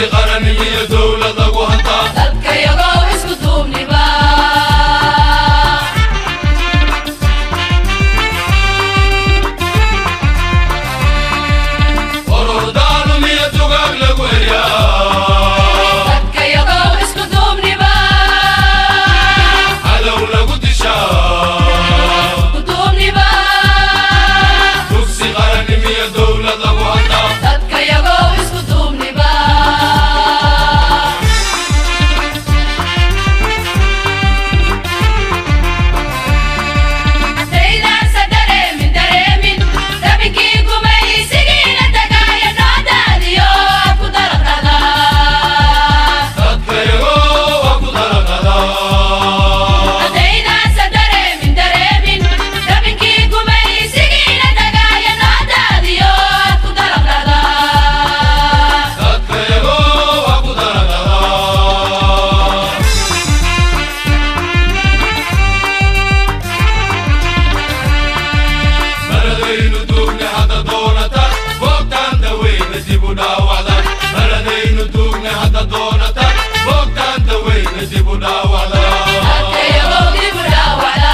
Dugsi qaran iyo dowlad lagu hantaa. Dadkayagoo isku duubniba. Orordaalum iyo dugaag lagu eryaa. Dadkayagoo isku duubniba. Cadow lagu dishaa. Isku duubniba. Dugsi qaran iyo dowlad lagu hantaa. Dadkayagoo isku duubniba. Haddaydaansa dareemin dareemin dabinkii gumaysigiina tagaaya noo daadiyo ku daraqada. Dadkayagoo waa ku daraqadaa. Haddaydaansa dareemin dareemin dabinkii gumaysigiina tagaaya noo daadiyo ku daraqada. Dadkayagoo waa ku daraqadaa. Maradaynu duugne hadda doonata boogtaan daweyna dib u dhaawacda. Maradaynu duugne hadda doonata boogtaan daweyna dib u dhaawacda. Dadkayagoo dib u dhaawacda.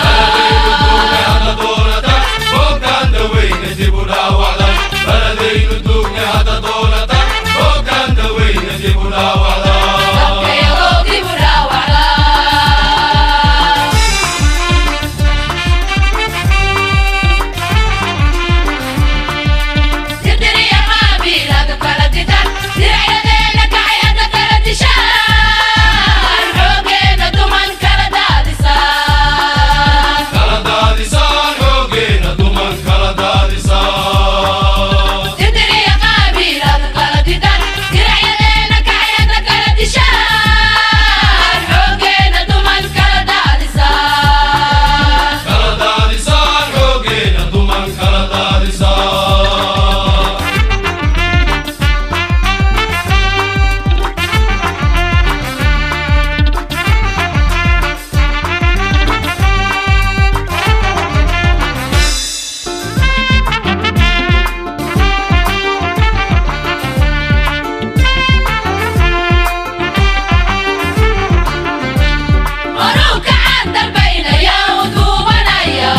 Maradaynu duugne hadda doonata boogtaan daweyna dib u dhaawacda. Maradaynu duugne hadda doonata boogtaan daweyna dib u dhaawacda. Dadkayagoo dib u dhaawacda. Dirdiria qaabiil hadda kala didan, diracyadeena kacay hadda kala dishaan, xooggeena duman kala daadisaan. Kala daadisaan xoogeena duman kala daadisaan. Dirdiria qaabiil hadda kala didan, diracyadeena kacay hadda kala dishaan, xooggeena duman kala daadisaan. Kala daadisaan xoogeena duman kala daadisaan. Horukacan dalbaynaya u duubanaya,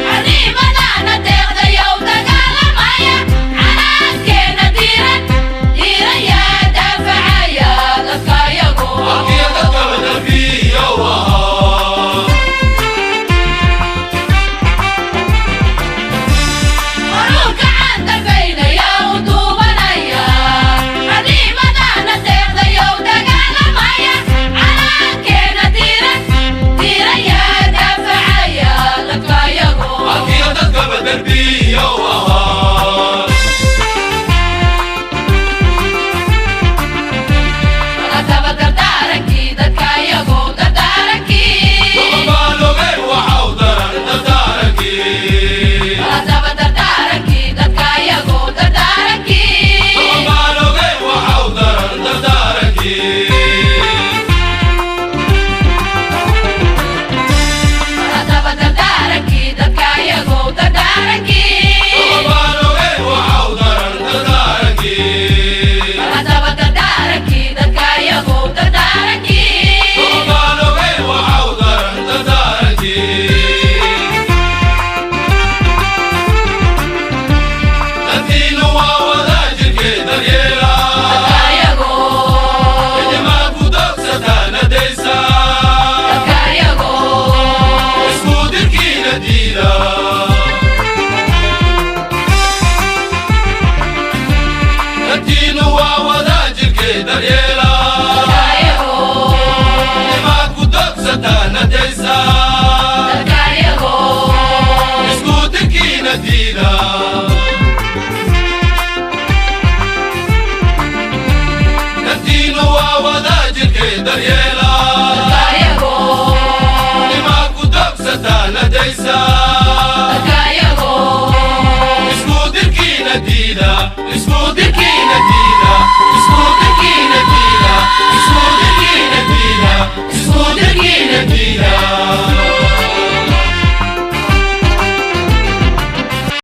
xornimadana deeqdaya u dagaalamaya, calaankeena diiran diiraya daafacaya dadkayagu. Halkiya dadkaba darbiya u ahaa. Horukacan dalbaynaya u duubanaya, xornimadana deeqdaya u dagaalamaya, calaankeena diiran diiraya daafacaya dadkayagu. Halkiya dadkaba darbiya u ahaa. Haddaba dardaarankii dadkayagu dardaarankii. Doqon ogeen waxaw daran dardaarankii. Haddaba dardaarankii dadkayagu dardaarankii. Doqon ogeen waxaw daran dardaarankii. Haddaba dardaarankii dadkayagu dardaarankii. Doqon ogeen waxaw daran dardaarankii. Haddaba dardaarankii dadkayagu dardaarankii. Doqon ogeen waxaw daran dardaarankii. Dantiinu waa wadaajirkee daryeela. Dadkayagu. Idimaa ku doogsataa nadaysa. Dadkayagu. Isku dirkiina diida. Dantiinu waa wadaajirkee daryeela. Dadkayagu. Idimaa ku doogsataa nadaysa. Dadkayagu. Isku dirkiina diida. Dantiinu waa wadaajirkee daryeela. Dadkayagu. Idimaa ku doogsataa nadaysa. Dadkayagu. Isku dirkiina diida. Isku dirkiina diida. Isku dirkiina diida. Isku dirkiina diida. Isku dirkiina diida.